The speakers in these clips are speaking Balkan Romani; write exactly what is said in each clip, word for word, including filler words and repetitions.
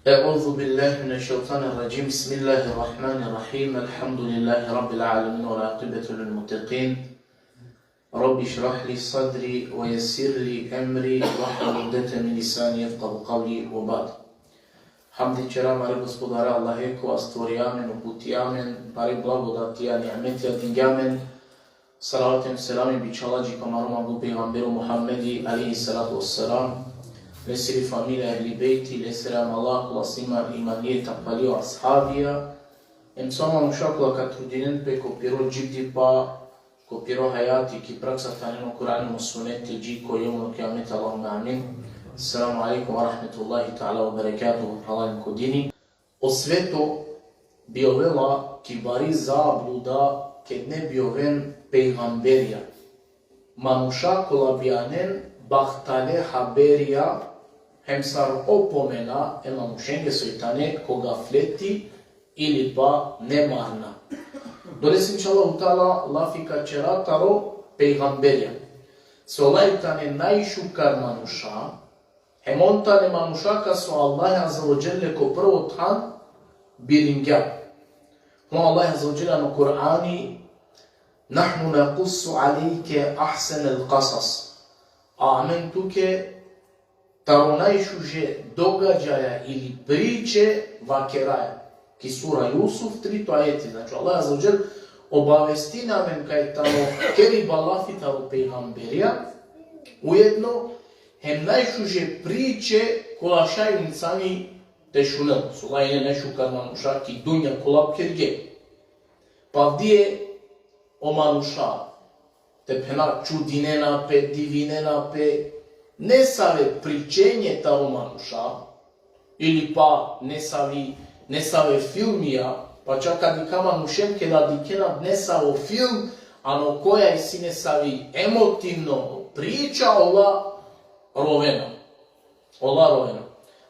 أعوذ بالله من الشيطان الرجيم. بسم الله الرحمن الرحيم. الحمد لله رب العالمين والعاقبة للمتقين. رب اشرح لي صدري ويسر لي أمري واحلل عقدة من لساني يفقهوا قولي وبعد. Hamdi ćera amare Gospodare Allahe, kova stvorija amen, uputija amen, pare blagodatija, nimetija dingja amen. Salavat hem selami bičhala dži ko amaro manglo pejgambero Muhammedi alejhi salatu vesselam, lesiri familija, ehli bejti, lesiri amala, kola sine imanlije, takvalije, ashabija, hem sa manuša kola ka trudinen pe ko piro dživdipa, ko piro hajati, ki praksa te anen o Kur'ani hem o suneti dži ko jevmul kijameti, Allahumme amin. Esselamu alejkum ve rahmetullahi teala ve berekatuhu, phralalen ko dini. O sveto bi ovela ki bari zabluda ked ne bi oven pejgamberija. Manuša kola bi anen bahtale haberija, hem sar opomena e manušenge soj tane ko gafleti ili pa nemarna. Dolese inšallahu teala lafi ka ćera taro pejgamberija. So ola i tane najšukar manuša, hem on tane manuša kas o Allah azze ve dželle ko prvo than biringja. O Allah azze ve dželle ano Kur'ani: "Nahnu nakussu alejke ahsenel kasas." A amen tuke taro najšuže događaja ili priče vakeraja. Ki sura Jusuf, trito ajeti. Znači, Allah azze ve dželle obavestini amen kaj tano keriba lafi taro pejgamberija, ujedno hem najšuže priče kola šaj insani te šunel. So ola ine najšukar manuša ki dunja kola pherge. Pa avdive o manuša, te phena, čudinena pe, divinena pe nesave pričenje taro manuša, ili pa nesavi, nesave filmija, pa čak ka dikha manušen keda dikhena nesavo film, ano koja isi nesavi emotivno priča, ola rovena. Ola rovena.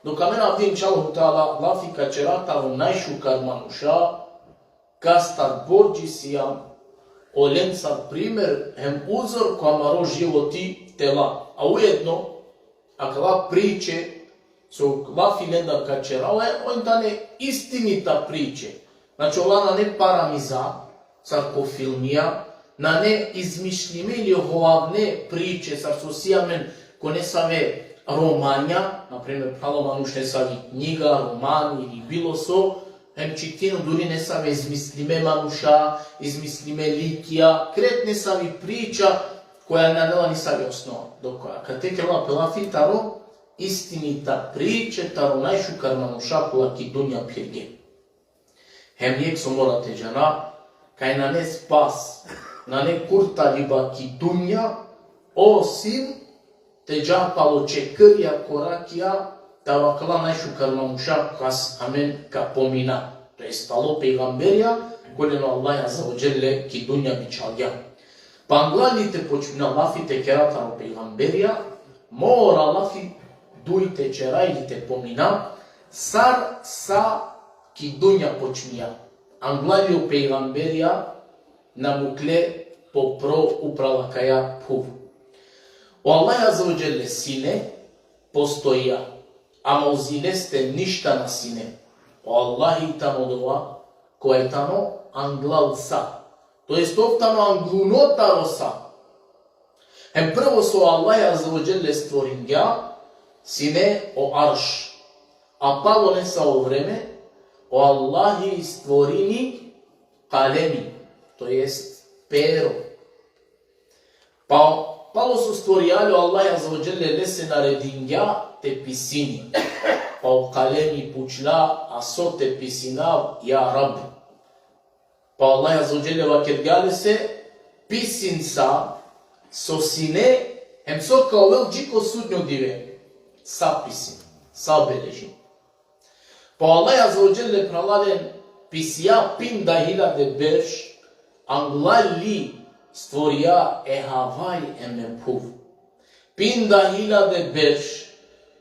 Dok amen avdive inšallahu teala lafi ka ćera taro najšukar manuša, kastar borči sijam, olencar primer hem uzor ko amaro životi te la. A ujedno, akala priče, so lafi lendar ka ćera, ola, on tane istinita priče. Znači, ola nane paramiza, sar ko filmija, nane izmislime ili hovavne priče, sar so si amen ko nesave romanja, na primer, phral o manuš nesavi knjiga, roman ili bilo so, hem čitini duri nesave izmislime manuša, izmislime likija, kret nesavi priča koja nane la nisavi osnova. Dok akate kerela pe lafi taro istinita priče, taro najšukar manuša kola ki dunja pherge. Hem jekh so mora te džana, kaj nane spas, nane kurtaliba ki dunja, osim te dža palo čekrja, korakija, taro akala najšukar manuša kas amen ka pomina. To jest palo pejgamberija, kolen o Allah azze ve dželle ki dunja bičhalgja. Pa anglal li te počmina lafi te kera taro pejgamberija, mora lafi duj te ćera ili te pomina, sar sa ki dunja počmija. Anglal li o pejgamberija na mukle po pro upral akaja phuv. O Allah azze ve dželle sine, postojija, ama uzi leste ništa na sine. O Allahi tano odova, kova i tano anglal sa. To jest ov tano angluno taro sa. Hem prvo so o Allah azze ve dželle stvoringja, sine o arš. A palo nesavo vreme, o Allahi stvorini kalemi, to jest pero. Pa palo so stvorija le, o Allah azze ve dželle lese naredingja te pisini. Pa o kalemi pučla: "A so te pisinav, ja Rab?" Pa o Allah azze ve dželle vakergja lese: "Pisin sa so sine, hem so ka ovel dži ko sudnjo dive. Sa pisin, sa beležin." Pa o Allah azze ve dželle, phralalen, pisija pinda hiljade berš, anglal li stvorija e havaj hem e phuv. Pinda hiljade berš,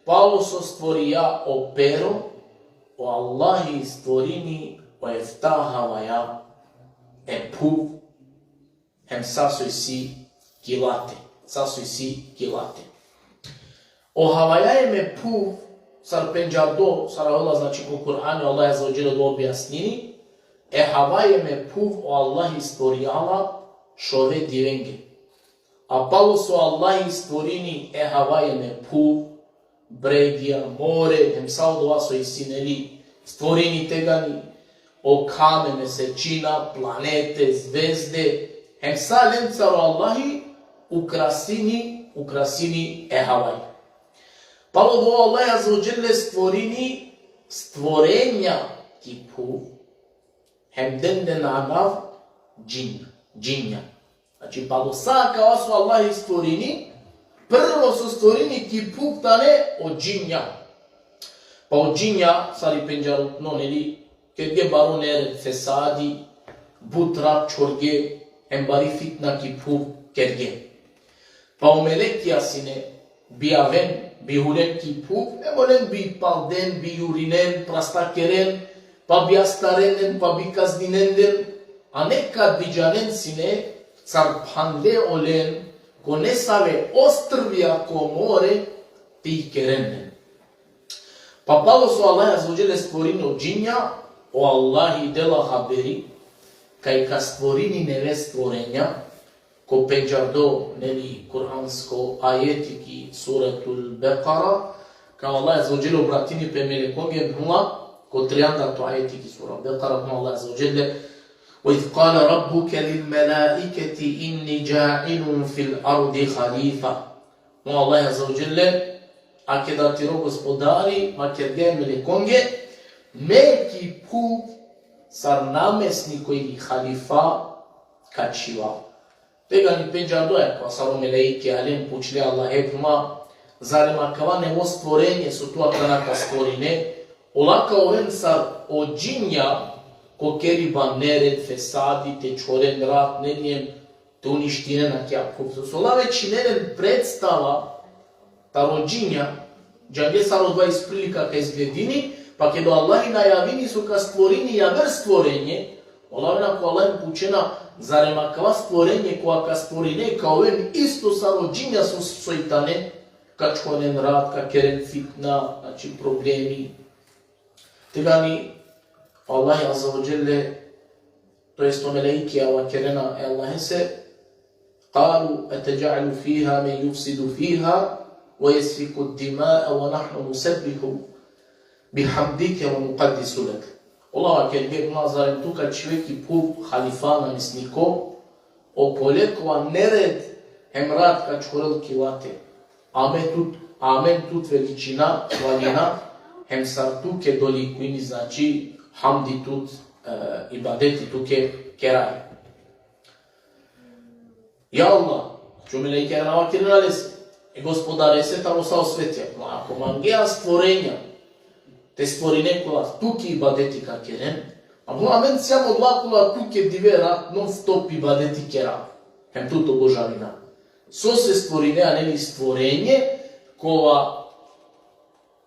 palo so stvorija o pero, o Allahi stvorini o efta havaja, e phuv, hem sa so isi ki late. Sa so isi ki late. O havaja hem e phuv sar pendžardo, sar avela, znači, ko Kur'ani, Allah Azze ve Dželle da objasnini, e havaja em e phuv o Allahi stvorđa la šove divenge. A palo so Allahi stvorini e havaja em e phuv, bregja, more, hem sa odova so isi, neli, stvorini tegani, o kham, mesečina, planete, zvezde, hem sa lencar o Allahi ukrasini, ukrasini e havaja. Palo odova o Allah Azze ve Dželle stvorini stvorenja ki phuv, hem den len anav džin-, džinja. Znači, palo sa akava so Allah stvorini, prvo so stvorini ki phuv tane o džinja. Pa o džinja, sar i pendžarutno, neli, kerge baro nered, fesadi, but rat čhorge, hem bari fitna ki phuv kerge. Pa o melekija sine, bi aven, bi hulen ki phuv, hem olen bi palden, bi jurinen, prasta keren, pa bi astaren len, pa bi kazninen len, a nekad bi džanen sine, sar phande olen, ko nesave ostrvja ko more, te ikeren len. Pa palo so Allah Azze ve Dželle stvorini o džinja, o Allahi dela haberi, kaj ka stvorini neve stvorenja, ko pendžardo, neli, kuransko ajeti ki Suratul Bekara, kaj Allah Azze ve Dželle obratini pe melekonge, nula, ko triandato ajeti ki Sura Bekara, nula, Allah Azze ve Dželle: وإذ قال ربك للملائكة إني جاعل في الأرض خليفة. O Allah Azze ve Dželle, a keda tiro Gospodari vakergja e melekonge, me ki phuv sar namesniko ili halifa ka čhiva. Tegani pendžardo akava, sar o meleike alen, pučle Allahe: Puma, zarem akava nevo stvorenje so tu akana ka stvorine, ola ka oven sar o džinja, ko keriba nered, fesadi, te čhoren rat, neli, hem te uništinen akija phuv. So ola već ine len predstava taro džinja, džange sar odova iz prilika ka izgledini, pa keda o Allahi najavini so ka stvorini javer stvorenje, ola avena ko Allahi, pučena: Zarem akava stvorenje kova ka stvorine ka oven isto sar o džinja so, so i tane, ka čhoren rat, ka keren fitna, znači, problemi? Tegani o Allahi Azze ve Dželle, to jest o meleikija vakerena e Allahese: قالوا أتجعل فيها من يفسد فيها ويسفك الدماء ونحن نسبح بحمدك ونقدس لك. Ola vakerge: Ma zarem tu ka čhive ki phuv halifa, namesniko, okole kova nered hem rat ka čhorel ki late? Amen tut, amen tut veličina, hvalina, hem sar tuke dolikujini, znači, hamdi tut, e, ibadeti tuke keraj. Ja Allah, znači, o meleikija vakerena lese, e Gospodarese taro sa o svetija, ma ako mangea stvorenja te stvorine kola tuke ibadeti ka keren, a bu amen sijam odola kola tuke dive rat non stop ibadeti kera, hem tut obožavina. Sose stvorinea, neli, stvorenje kova,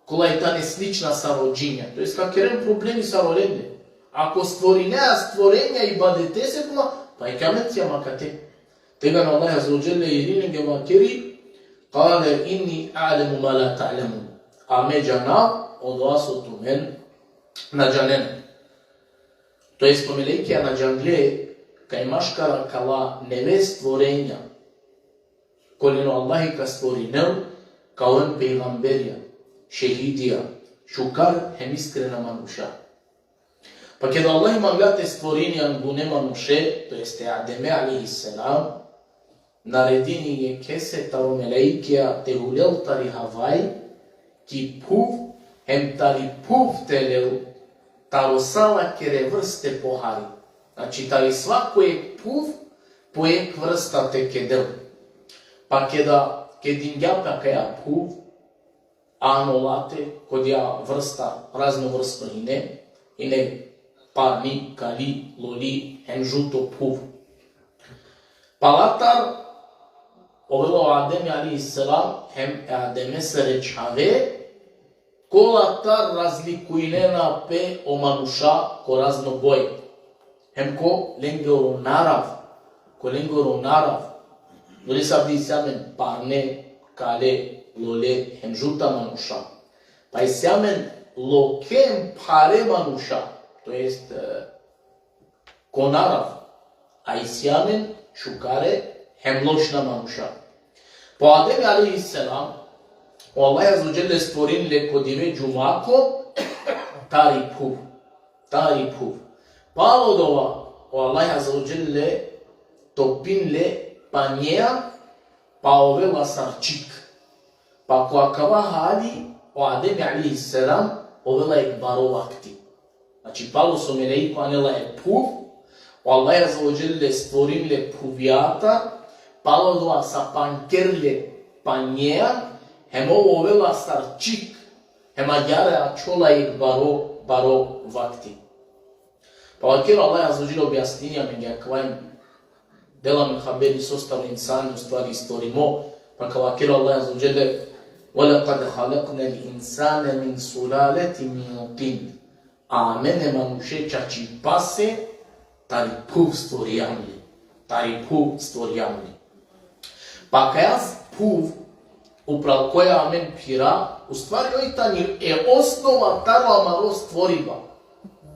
kola i tane slična sar o džinja, to jest ka keren problemi sar olende. Ako stvorinea stvorenja ibadetese, puma, pa i ka amen sijam akate. Tegani o Allah Azze ve Dželle irini lenge vakeri: قال إني أعلم ما لا تعلمون. A me džanav odova so tumen na džanena. To jest o meleikija na džangle kaj maškar akala neve stvorenja, kolen o Allahi ka stvorinel, ka oven pejgamberja, šehidija, šukar hem iskrena manuša. Pa keda o Allahi mangla te stvorini angune manuše, to jest e Ademe alejhi selam, naredini jekhese taro meleikija te hulel tari havaj ki phuv, hem tari phuv te lel taro sa lakere vrste pohari. Znači, tari svako jekh phuv po jekh vrsta te kedel. Pa keda kedingja pe akaja phuv, ano late, kodija vrsta raznovrsno ine, ine parni, kali, loli, hem žuto phuv. Palatar ovela o Ademi alejhi selam hem e Ademesere čhave, kolatar razlikujnena pe o manuša ko razno boje. Hem ko lengoro narav, ko lengoro narav, dodisavdi isi amen parne, kale, lole, hem žuta manuša. Pa isi amen lokhem phare manuša, to jest, e, ko narav, a isi amen šukare hem lošna manuša. Pa o Adem alejhi selam, o Allah azze ve dželle stvorini le ko dive džumako, tari phuv, tari phuv. Palo dova, o Allah azze ve dželle topini le panjea, pa ovela sar čik. Pa ko akava hali, o Adem alejhi selam ovela jekh baro vakti. Znači, palo so meleiko anela e phuv, o Allah azze ve dželle stvorini le phuvjata, palo dova sapankeri le panjea, hem ov ovela sar čik, hem agjaar ačhola jekh baro, baro vakti. Pa vakeri o Allah azze ve dželle, objasnini amenge akava, dela amen haberi sostar o insani u stvari stvorimo, pa ka vakeri o Allah azze ve dželle: "Ve lekad halaknel insane min sulaletin min tin." Amen e manuše čačipase tari phuv stvorijam le. Tari phuv stvorijam le. Pa kaja phuv upral koja amen phira, u stvari oj tani e osnova taro amaro stvoriba.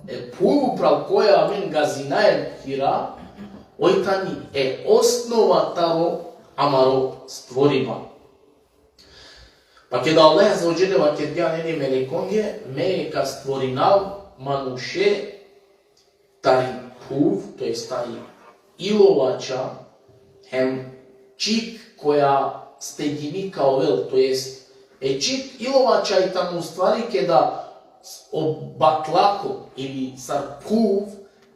E phuv upral koja amen gazinaja phira, oj tani e osnova taro amaro stvoriba. Pa keda Allah azze ve dželle vakergja anele melekonge, me ka stvorinav manuše tari phuv, to jest tari ilovača, hem čik koja stegimi ka ovel, to jest e čik ilovača i tano u stvari keda s-, o batlako ili sar phuv,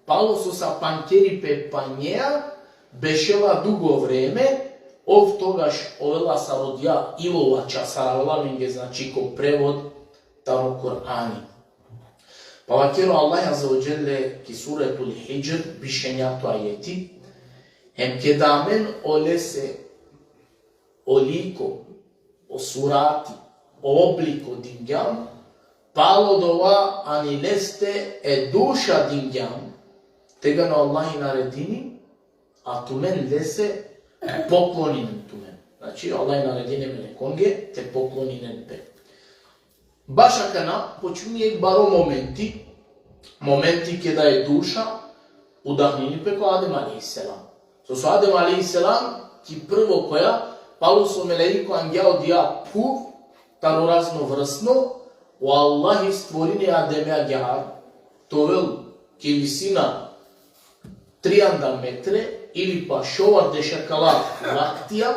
palo so sapankeri pe panjea, bešela dugo vreme, ov togaš ovela sar odija ilovača, sar avela amenge, znači, ko prevod taro Kur'ani. Pa vakeri o Allah azze ve dželle ki Suretul Hidžr, biš enjato ajeti: Hem keda amen olese o liko, o surati, o obliko dingjam, palo dova ani leste e duša dingjam, tegani o Allah naredini, a tumen lese pokloninen tumen. Znači, Allah naredini e melekonge te pokloninen pe. Baš akana počmini jekh baro momenti, momenti keda e duša udahnini pe ko Adem alejhi selam. So, so Adem alejhi selam, ki prvo koja, palo so meleiko angja odija phuv, taro raznovrsno, o Allah stvorini e Ademe agjaar, te ovel ki visina trianda metre, ili pa šovardeš akala laktija,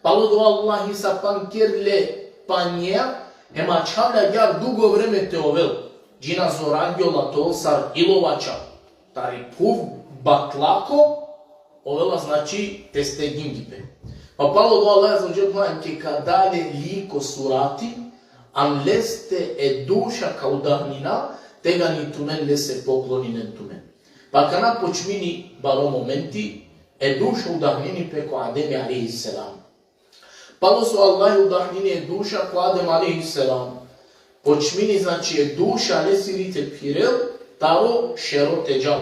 palo dova o Allah sapankeri le panjea, hem ačhav le agjaar dugo vreme te ovel, džina zorangjola te ovel sar ilovača, tari phuv batlako, ovela, znači, te stegini pe. Pa palo dova o Allah azze ve dželle, ke ka da le liko, surati, ani leste e duša ka udahnina, tegani tumen lese pokloninen tumen. Pa akana počmini baro momenti, e duša udahnini pe ko Adem alejhi selam. Palo so Allah udahnini e duša ko Adem alejhi selam, počmini, znači, e duša lesiri te phirel taro šero te džal.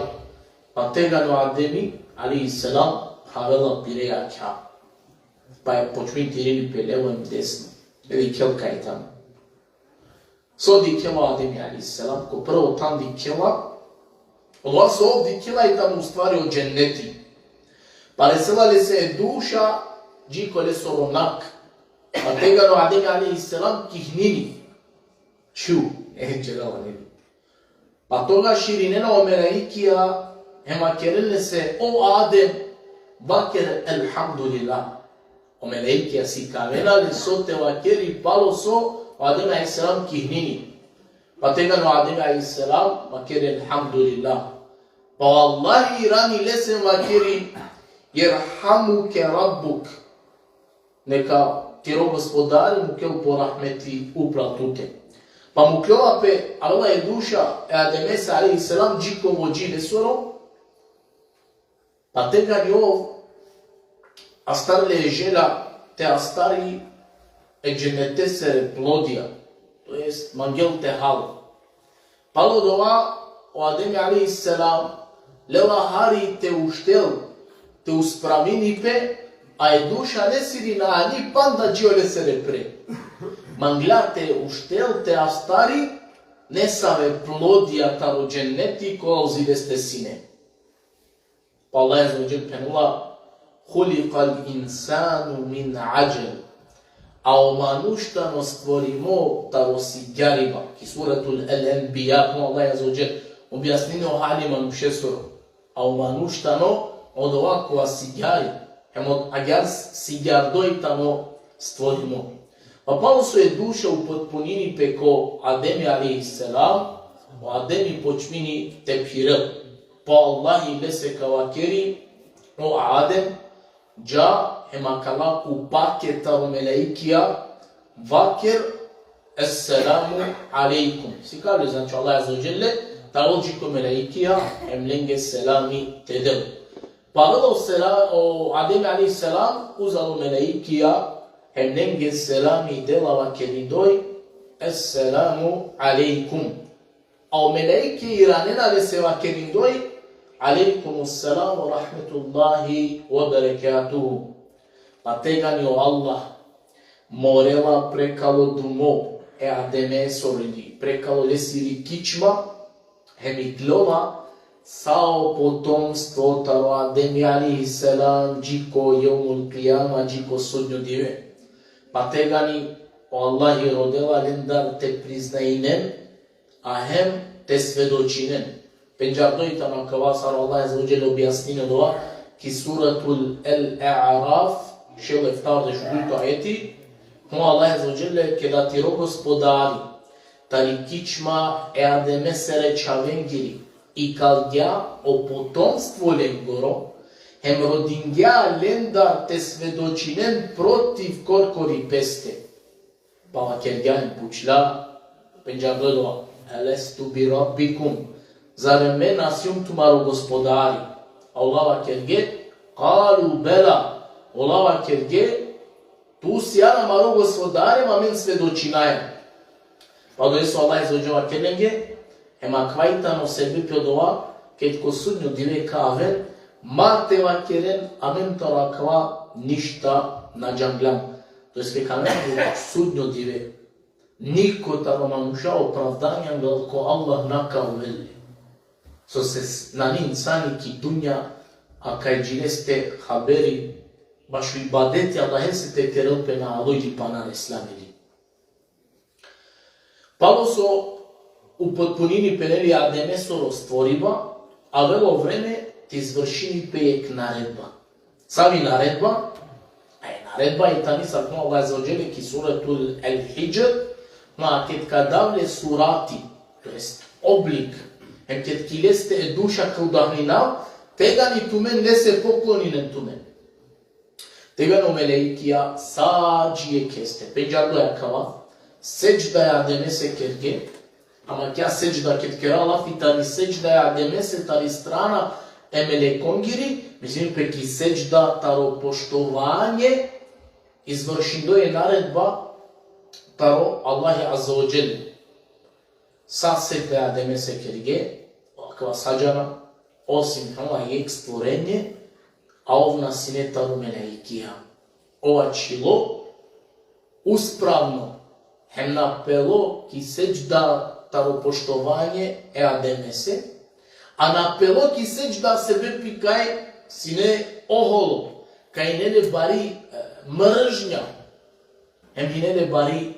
Pa tegani o Ademi alejhi selam phravela pire jakha. Pa e počmini te irini pe levo hem desno. E dikhel kaj tano. So dikhela o Ademi alejhi selam, ko prvo than dikhela, odova so ov dikhela i tano u stvari o dženneti. Pa resela lese e duša dži ko lesoro nak. Pa tegani o Ademi alejhi selam kihnini. Čhu, e, dželela, ne bi. Pa togaš irinena o melaikija, hem vakerena lese: O Adem, vaker elhamdulillah. O melaikija sikavena le so te vakeri palo so o Adem alejhi selam kihnini. Pa tegani o Adem alejhi selam vakeri elhamdulillah. Pa o Allah irani lese vakeri: Jerhamuke Rabbuk. Neka tiro Gospodari mukel po rahmeti upral tute. Pa mukljova pe, avela e duša e Ademese alejhi selam dži ko vođi lesoro, pa tegani ov astari le e želja te astari e džennetesere plodija, to jest mangel te hal. Palo dova, o Ademi alejhi selam lela hari te uštel, te uspravini pe, a e duša lesiri na ani panda dži olesere pre. mangla te uštel te astari nesave plodija taro dženneti kola uzi leste sine. Pa Allah azze ve dželle phenela: "Hulikal insanu min adžel." A o manuš tano stvorimo taro sigjariba. Ki suratul El-Enbija, Allah azze ve dželle objasnini o hali manušesoro. A o manuš tano odova kova sigjari. Hem od agjaar sigjardoj tano stvorimo. Pa palo so e duša upotpunini pe ko Ademi alejhi selam, o Ademi počmini te phirel. Pa Allah lese ka vakeri: O Adem, dža hem akala kupake taro melaikija, vaker: "Esselamu alejkum." Sikavle, znači, Allah azze ve dželle, taro dži ko melaikija, hem lenge selami te del. Pa avela o sela-, o Adem alejhi selam, uzalo melaikija, hem lenge selami dela vakerindoj: "Esselamu alejkum." A o melaikija iranena lese vakerindoj: "Alejkumus selam ve rahmetullahi ve berekatuhu." Pa tegani o Allah morela prekalo dumo e Ademesoro ili prekalo lesiri kičma, hem iklola sa o potomstvo taro Ademi alejhi selam dži ko jevmul kijama, dži ko sudnjo dive. Pa tegani o Allah rodela lendar te priznajnen, a hem te svedočinen. Pendžardo i tano akava sar o Allah azze ve dželle objasnini odova ki suratul El-A'raf, šel eftavardeš u dujto ajeti, o Allah azze ve dželle: "Keda tiro Gospodari tari kičma e Ademesere čhavengiri ikaldja o potomstvo lengoro, hem rodingja lendar te svedočinen protiv korkori peste." Pa vakergja hem pučlja, pendžardo i dova: "Elestu bi rabbikum?" Zar me na sijum tumaro Gospodari? A ola vakerge: "Kalu bela." Ola vakerge: "Tu sijan amaro Gospodari, amen svedočinaja." Pa odolese o Allah azze ve dželle vakergja lenge: Hem akava i tano sebepi odova, ked ko sudnjo dive ka aven, ma te vakeren: "Amen taro akava ništa na džanglam." To jest, ked ka aven ko sudnjo dive, niko taro manuša opravdanje anglo ko Allah na ka ovel le. Sose s-, nane insani ki dunja, a kaj dži leste haberi bašo ibadeti Allahese te kerel pe na alo ili pana resla, neli. Palo so upotpunini pe, neli, Ademesoro stvoriba, avela o vreme te izvršini pe jekh naredba. Savi naredba? E naredba i tani sar phenela o Allah azze ve dželle ki suratul El-Hidžr, ma ked ka dav le surati, to jest oblik, hem ked ki leste e duša ka udahninav, tegani tumen lese pokloninen tumen. Tegani o meleikija sa dži jekheste, pendžardo akava, sedžda e Ademese kerge, ama kija sedžda, ked kera lafi tari sedžda e Ademese tari strana e melekongiri, mislini pe ki sedžda taro poštovanje, izvršindoj e naredba taro Allahi azze ve dželle. Sa sedžda e Ademese kerge, akava sa džana, osim, phenela, jekh stvorenje, a ov na sine taro meleikija. Ov ačhilo uspravno, hem na pelo ki sedžda taro poštovanje e Ademese, a na pelo ki sedžda sebepi kaj sine oholo, kaj ine le bari, e, mržnja, hem ine le bari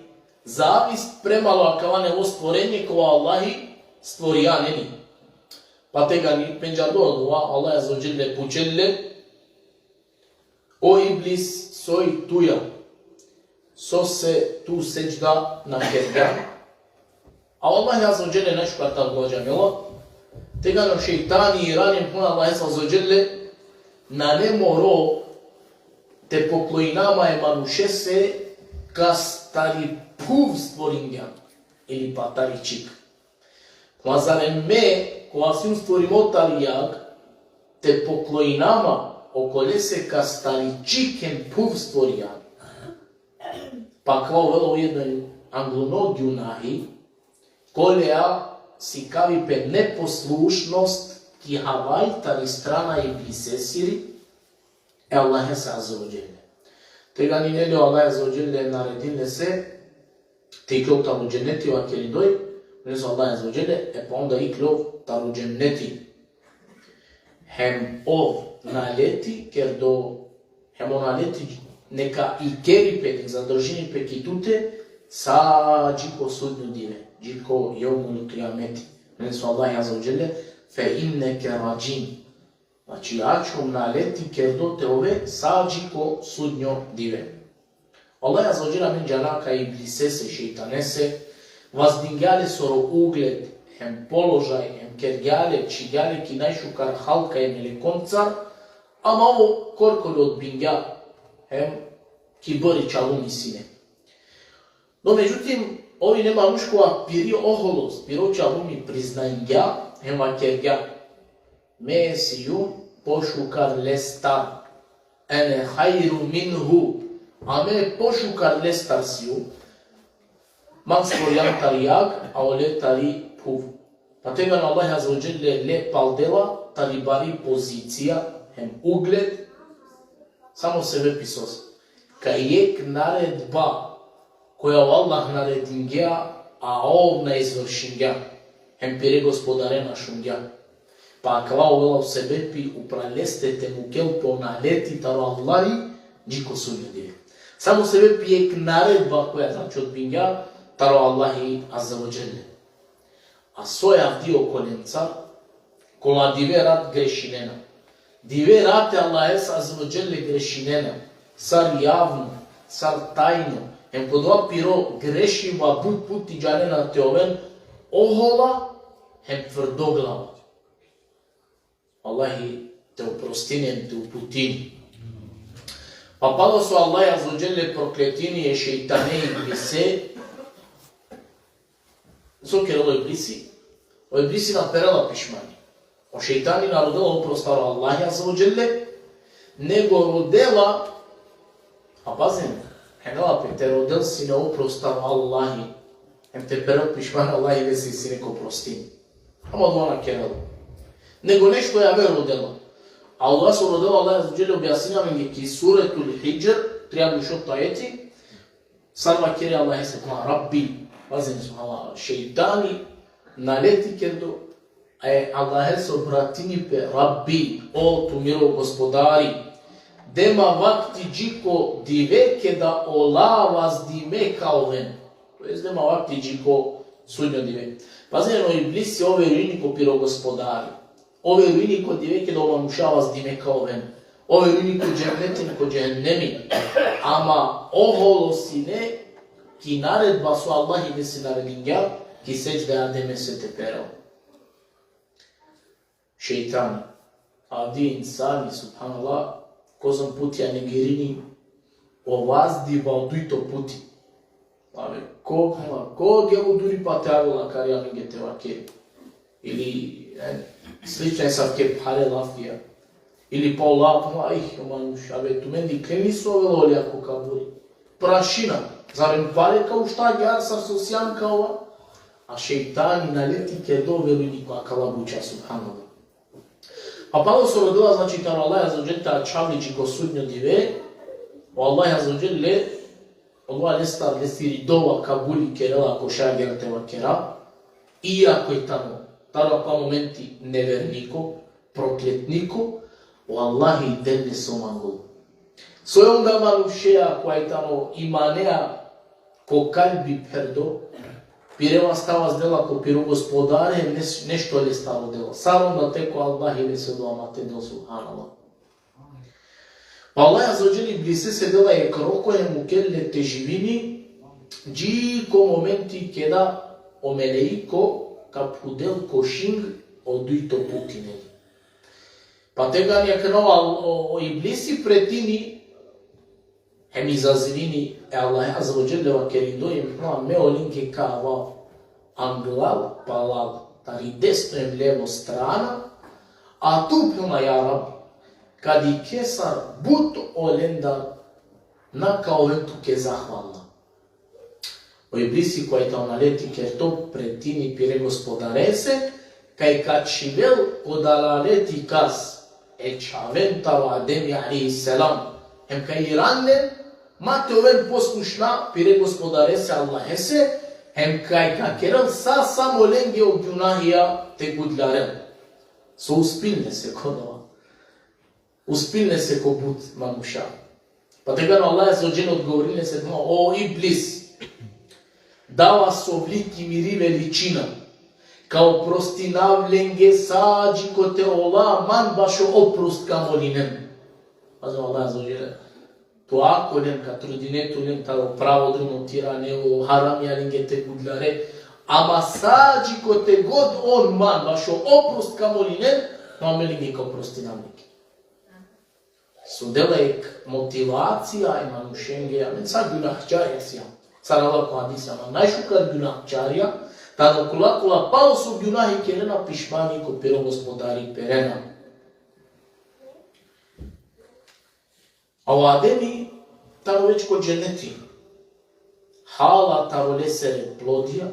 zavist prema akava nevo stvorenje kova Allahi stvorija, neli. Pa tegani pendžardo odova, Allah azze ve dželle pučel le: O Iblis, soj tuja, sose tu sedžda na kergjan? A Allah azze ve dželle našukar te odgovargja, neli. Tegani o šejtani irani, phenela o Allah azze ve dželle: Nane moro te poklonina ma e manušese kas tari phuv stvoringjan, ili pa tari čhik. Ma zar me, kova sijum stvorimo tari jag, te poklonina ma okolese kas tari čhik hem phuv stvorija? Pa akava ovela ujedno angluno gunahi, koleja sikavi pe neposlušnost ki Havai tari strana e Iblisesiri, e Allahese azze ve dželle. Tegani, neli, o Allah azze ve dželle naredini lese Te iklov taro dženneti, vakerindoj, mene so Allah azze ve dželle, e pa onda iklov taro dženneti. Hem ov naleti kerdo, hem o naleti neka ikeri pe, nek zadržini pe ki tute, sa dži ko sudnjo dive, dži ko jevmul kijameti. Mene so Allah azze ve dželle, fe inneke radžim. Znači, ačhom naleti kerdo te ove sa dži ko sudnjo dive. Allah azze ve dželle amen džana kaj iblisese, šejtanese, vazdingja lesoro ugled, hem položaj, hem kergja le, čhigja le ki najšukar halka e melekoncar, ama ov korkori odbingja, hem ki bari čalumi sine. No, međutim, ov ine manuš kova piri oholost, piro čalumi priznajngja, hem vakergja: Me sijum pošukar lestar. Ene hajru minhu. A me pošukar lestar sijum. Man stvorjan tari jag, a ole tari phuv. Pa tegani Allah azze ve dželle le paldela tari bari pozicija hem ugled. Samo sebepi sose. Kaj jekh naredba koja o Allah naredingja, a ov na izvršingja, hem pire Gospodare na šungja. Pa akava ovela o sebepi upral leste te mukel pe o naleti taro Allahi dži ko sudnjo dive. Samo sebepi jekh naredba koja, znači, odbingja taro Allahi azze ve dželle. A soj avdive okolenca, kola dive rat grešinena. Dive rate Allahes azze ve dželle grešinena, sar javno, sar tajno, hem ko dova piro grešiba but puti džanena te oven ohola, hem tvrdoglava. Allahi te oprostini hem te uputini. Pa palo so Allah azze ve dželle prokletini e šejtane iblise, so kerela o iblisi? O iblisi na perela pišmani. O šejtani na rodela oprost taro Allah azze ve dželle, nego rodela, a pazin, phenela pe te rodel sine oprost taro Allahi, hem te perel pišmani, Allahi lese sine ka oprostini. Ama dova na kerela. Nego nešto javer rodela. A Allah so rodela, Allah azze ve dželle objasnini amenge ki Suretul Hidžr, trianda u šovto ajeti, sar vakeri Allahese: Kala Rabbi, pazin, subhanallah, šejtani naleti kerdo, e Allahese obratini pe: Rabbi, o tu miro Gospodari, de ma vakti dži ko dive keda ola vazdime ka oven. To jest, de ma vakti dži ko sudnjo dive. Pazin, o iblisi, ov verujini ko piro Gospodari. Ov verujini ko dive keda o manuša vazdime ka oven. Ov verujini ko dženneti, ko džehennemi. Ama oholo sine ki naredba so Allahi lese naredingja, ki sedžda e Ademese te perel. Šejtani. Avdive insani, subhanallah, kozom puti ja negirini o vazdiba o dujto puti. Ave, ko, ko gelo duri pa te avela kari amenge te vakeri. Ili, e, slična esavke phare lafija. Ili pa ola, pa, aj, o manuš, ave, tumen dikhlen li so ovela olea ko kaburi? Prašina, zarem pare ka ušta agjaar sar so sian ka ova? A šejtani naleti kerdo, verujini ko akala buča, subhanallah. Pa palo so rodela, znači, taro Allah azze ve dželle te ačhavel dži ko sudnjo dive, o Allah azze ve dželle, Allah lestar, lesiri dova kabuli kerela, ko šaj agjaar te vakera, iako i tano taro akava momenti neverniko, prokletniko, o Allahi del lese o manglo. Soj onda manušea kova i tano imanea ko kalbi pherdo, pire vasta vazdela ko piro Gospodare, neš-, nešto lestar rodela. Sar onda tek o Allahi lese dova ma te del, subhanallah. Pa Allah azze ve dželle iblisese dela jekh roko hem mukel le te živini, dži ko momenti keda o meleiko ka phudel ko šing o dujto puti, neli. Pa tegani akana o, o, o iblisi pretini, hem izazivini e Allah azze ve dželle vakerindoj, ma me olenge ka avav anglal, palal, tari desno hem levo strana, a tu, phenela, ja Rab, ka dikhe sar but olendar na ka oven tuke zahvalna. O iblisi kova i tano naleti kerdo pretini pire Gospodarese, kaj ka čhivel ko dalaleti kas e čhaven taro Ademi alejhi selam, hem ka iran len, Ma te oven poslušna pire Gospodarese Allahese, hem kaj ka kerel sa samo lenge o gjunahija te gudlarel. So uspilnese ko dova. Uspilnese ko but manuša. Pa tegani o Allah Azze ve Dželle odgovorilnese, o Iblis, dava sovli ki miri veličina, ka oprostinav lenge sa dži kote ola man bašo oprost ka molinen. Pazi, o Allah Azze ve Dželle, tu ako len ka trudine tu len taro pravo drumo te irane, o haramija lenge te gudlare, ama sa dži kote god on man bašo oprost ka molinen, ma me lenge ka oprostinav lenge. So dela jekh motivacija e manušenge, amen sa gjunahčarja sijam. Sar alo ko hadis, ama najšukar gjunahčarja tane okola kola palo so gjunahi kerena, pišmani ko piro Gospodari perena. A o Ademi tano već ko dženeti. Hala taro lesere plodija,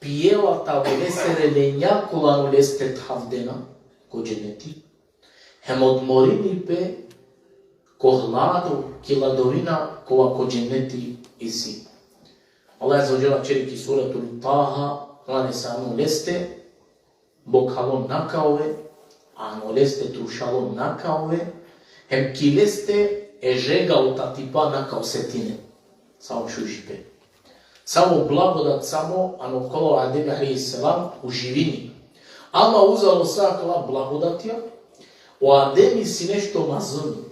pijela taro lesere lenja kola ano leste thavdena ko dženeti. Hem odmorini pe ko hlado, ki hladovina kova ko dženeti isi. Allah Azze ve Dželle vaćeri ki Suratul Taha, lane sa ano leste bokhalon na ka ove, ano leste trušalon na ka ove, hem ki leste e žega, o tatipa na ka osetinen. Samo šužipe. Samo blagodat, samo ano kola o Ademi alejhi selam uživini. Ama uzalo sa akala blagodatija, o Ademi si nešto mazlum,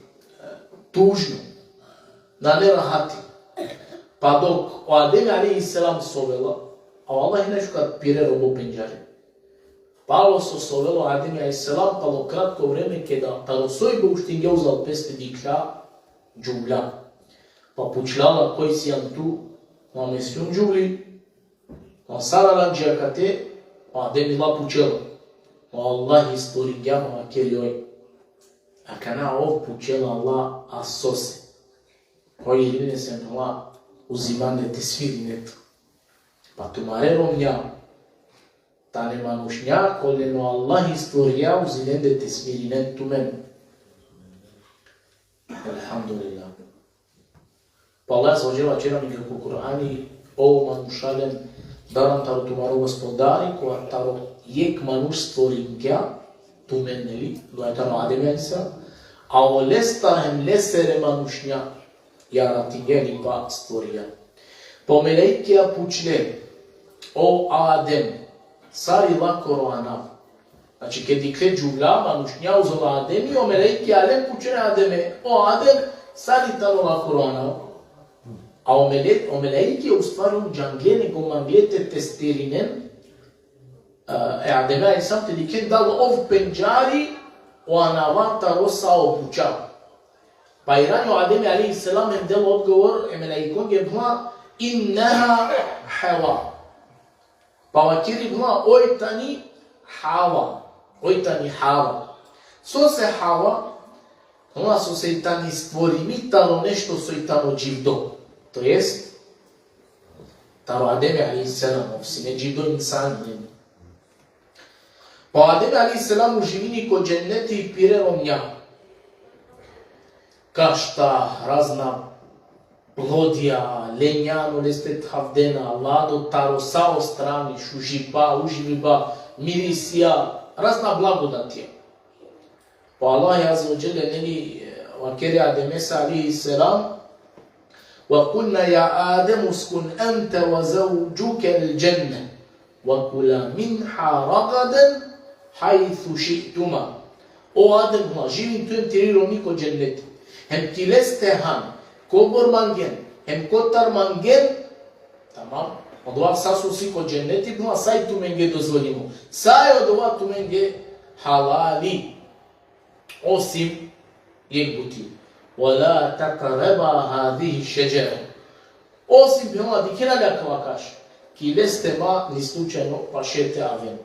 tužno, nane rahati. Pa dok o Ademi alejhi selam sovela, a o Allah najšukar pire robo pendžari. Palo so sovela o Ademi alejhi selam, palo kratko vreme keda taro sojbe uštingja, uzal peste dikhlja džuvlja. Pa pučlja la: koj sijan tu? Ma me sijum džuvli. Ma sar alandžija kate? O Ademi la pučela. O Allah stvoringja ma, vakeri oj. Akana ov pučela la: a sose? Oj, irinese ma, uzi mande te smirine tu. Pa tumare romnja tane manušnja kolen o Allah stvorija uzi lende te smirinen tumen. Elhamdulillah. Pa Allah Azze ve Dželle vaćeri amenge ko Kur'ani: o manušalen, daran taro tumaro Gospodari, kova taro jekh manuš stvoringja tumen, neli, dova tano Ademi alejhi selam, a olestar hem lesere manušnja jaratingja ili pa stvorija. Pa o melaikija pučle: o Adem, sar i lakoro anav? Znači, ked dikhle džuvlja, manušnja, uzalo Ademi, o melaikija alen pučle Ademe: o Adem, sar i tano lakoro anav? A o mele-, o melaikija, u stvari, on džangle nego mangle te testerinen, e, Ademe alejhi selam, te dikhen dal ov pendžari o anava taro sa obuča. Pa irani o Ademi alejhi selam hem del odgovor e melaikonge, phenela: inneha Hava. Pa vakeri, phenela: oj tani Hava. Oj tani Hava. Sose Hava? Phenela: sose i tani stvorimi taro nešto so i tano dživdo. To jest, taro Ademi alejhi selam, ov sine dživdo insani. Pa o Ademi alejhi selam uživini ko dženneti pire romnja. Kašta, razna plodija, lenja ano leste thavdena, lado taro sa o strani, šužipa, uživiba, mirisija, razna blagodatija. Pa Allah Azze ve Dželle, neli, vakeri Ademese alejhi selam: وقلنا يا آدم اسكن أنت وزوجك الجنة وكلا منها رغدا حيث شئتما. O Adem, phenela, živin tu hem tiri romni ko dženneti. Hem ki leste han, kobor mangen, hem kotar mangen. Tamam. Odova sa so si ko dženneti, phenela, sa i tumenge dozvolimo. Sa i odova tumenge halali. Osim jekh buti. ولا تقربا هذه الشجرة. Osim, phenela, dikhena li akava kaš, ki leste ma ni slučajno paše te aven.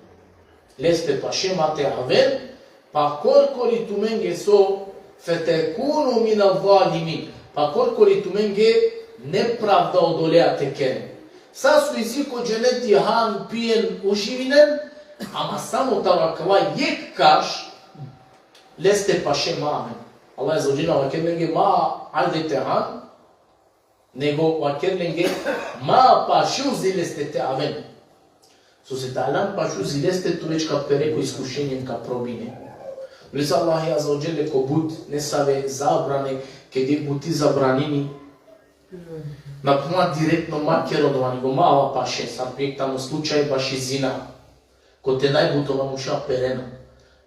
Leste paše ma te aven, pa korkori tumenge so, فتكونا من الظالمين. Pa korkori tumenge nepravda odolea te keren. Sa so isi ko dženneti han, pijen, uživinen, ama samo taro akava jekh kaš, leste paše ma aven. Allah Azze ve Dželle vakeri lenge: ma ajde te han, Nego vaker lenge, ma pašuzi leste te aven. So se te alan pašuzi leste, tu već ka pere ko iskušenje, ka probine. Lesa Allahi Azze ve Dželle ko but nesave zabrane, kedi buti zabranini, na puna direktno ma ker odova, nego ma ava paše, sar pek tano slučaj baši zina. Kote najbut o manuša perena.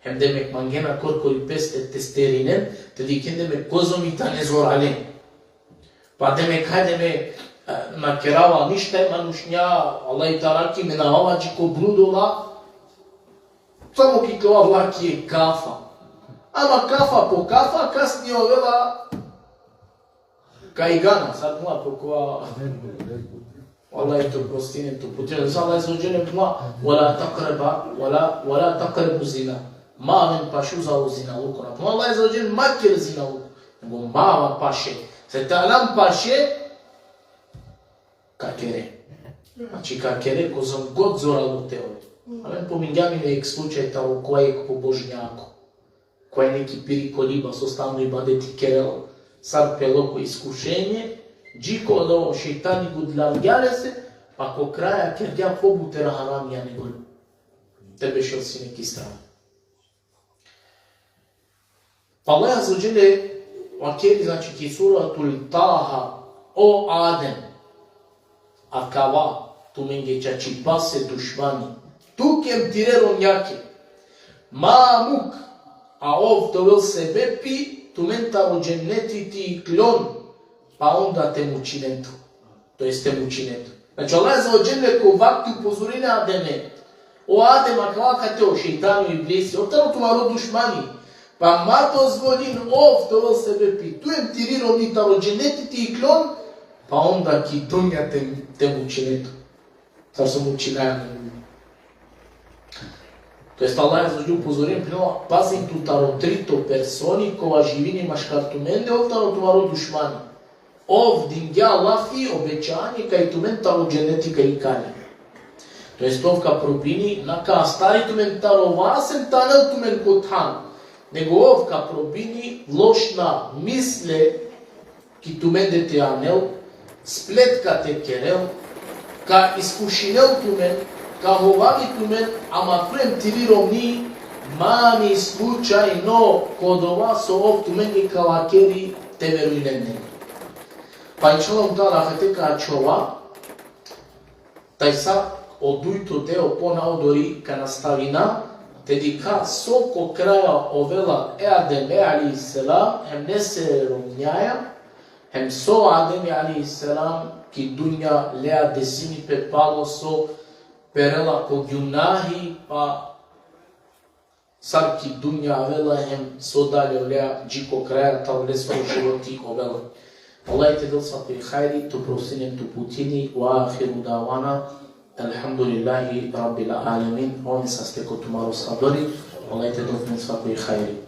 Hem demek mangena korkori peste te sterinen, te dikhen demek kozom i tane zoralen. Pa demek hajde me, e, na kerava ništa e manušnja, Allah i taraki me na vava dži ko brudola, samo ki kova vlaki e kafa. Ama kafa po kafa, kasnije ovela kajgana, sad mla po kova. Allah te prostini, te uputini. Sa Allah Azze ve Dželle mla, ولا تقربا، ولا، ولا تقربوا الزنا. Ma aven pašuza o zinalukona. Mla Allah Azze ve Dželle ma ker zinaluk. Nego ma aven paše. Se te alan paše, ka kere. Znači, ka kere kozom god zoralo te ove. Amen pomingjam i jek slučaj taro kova jek pobožnjako. Kova i neki piri koliba, so stalno ibadeti kerela. Sar pelo ko iskušenje, dži ko odova o šejtani gudlargja lese, pa ko kraja kergja pobut tera haramija nego te bešel sine ki strana. Pa Allah Azze ve Dželle vakeri, znači, ki suratul Taha, o Adem, akava tumenge čačipase dušmani, tuke hem tire romnjake, ma muk, a ov te ovel sebepi tumen taro dženneti te iklon, pa onda te mučinen tu. To jest te mučinen tu. Znači, Allah Azze ve Dželle ko vakti upozorini Ademe. O Adem, akava kate o šejtani, o iblisi, ov tano tumaro dušmani. Pa ma dozvolin ov te ovel sebepi tu hem tiri romni taro dženneti te iklon, pa onda ki dunja te, te mučinen tu. Sar so mučinaja amen. To jest Allah Azze ve Dželle upozorini, pazin tu taro trito personi, kova živini maškar tumende, ov tano tumaro dušmani. Ov dingja lafi, obećanje, kaj tumen taro dženneti ka ikali. To jest ov ka probini, na ka astari tumen taro vas hem te anel tumen ko than. Nego ov ka probini lošna misle ki tumende te anel, spletka te kerel, ka iskušinel tumen, ka hovavi tumen, ama tu hem tiri romni, ma ni slučajno ko dova so ov tumenge ka vakeri te verujnen len. Pa inšallah ta'ala, akate ka ačhova, taj sa o dujto deo ponaodori ka nastavina, te dikha so ko kraja ovela e Ademe alejhi selam, hem nesere romnjaja, hem so Ademi alejhi selam ki dunja lea desini pe palo so perela ko gunahi, pa sar ki dunja avela hem so dalje olea dži ko kraja taro lesoro životi ovela. Allah te del svako hajri, te prostini, te uputini, ve ahiru davana, elhamdulillahi rabbil alemin. Oven saste ko tumaro sabri, Allah te del svako hajri.